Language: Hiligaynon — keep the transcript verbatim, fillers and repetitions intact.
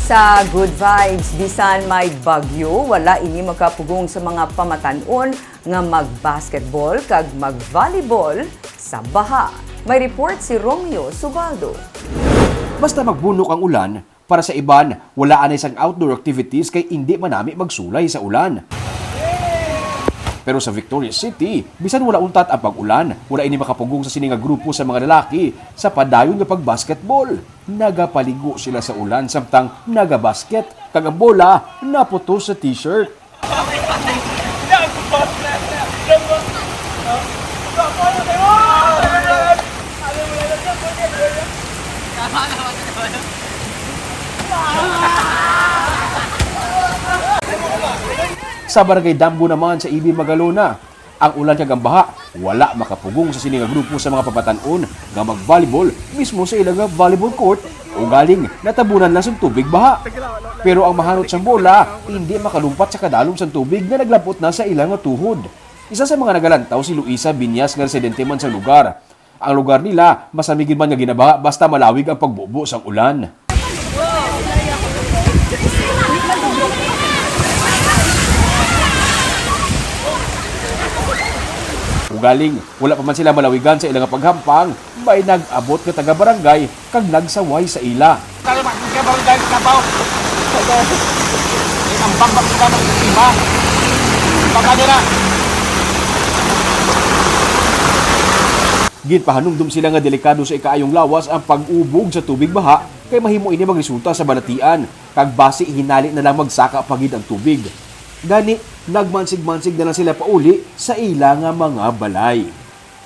Sa Good Vibes, bisan may bagyo, wala ini makapugong sa mga pamatan-on nga mag-basketball kag mag-volleyball sa baha. May report si Romeo Subaldo. Basta magbunok ang ulan, para sa iban, wala anay sang outdoor activities kay indi man nami magsulay sa ulan. Pero sa Victorias City, bisan wala untat ang pag-ulan, wala ini makapugong sa sini nga grupo sa mga lalaki sa padayon nga pag-basketball. Nagapaligo sila sa ulan samtang nagabasket, kag ang bola naputos sa t-shirt. Sa Barangay Damgo naman sa Ibi, Magalona, ang ulan kag ang baha wala makapugong sa sini nga grupo sa mga pamatan-on nga mag-volleyball mismo sa ila nga volleyball court, ugaling natabunan lang sang tubig baha. Pero ang mahanot sang bola hindi makalumpat sa kadalom sang tubig nga naglabot na sa ila nga tuhod. Isa sa mga nagalantaw si Luisa Binyas nga residente man sang lugar. Ang lugar nila, masami gid man nga ginabaha basta malawig ang pagbubo sang ulan. Ugaling, wala pa man sila malawigan sa ila nga paghampang, may nag-abot nga taga-barangay kag nagsaway sa ila. Kaya mag-, ka barangay, kabaw. Ang bambang sila ng iba. Baka nila. Ginpahanumdom sila nga delikado sa ikaayong lawas ang pag-ubog sa tubig baha kay mahimo ini magresulta sa balatian, kag basi hinali na lang magsaka pa gid ang tubig. Gani, nagmansig-mansig na lang sila pauli sa ila nga mga balay.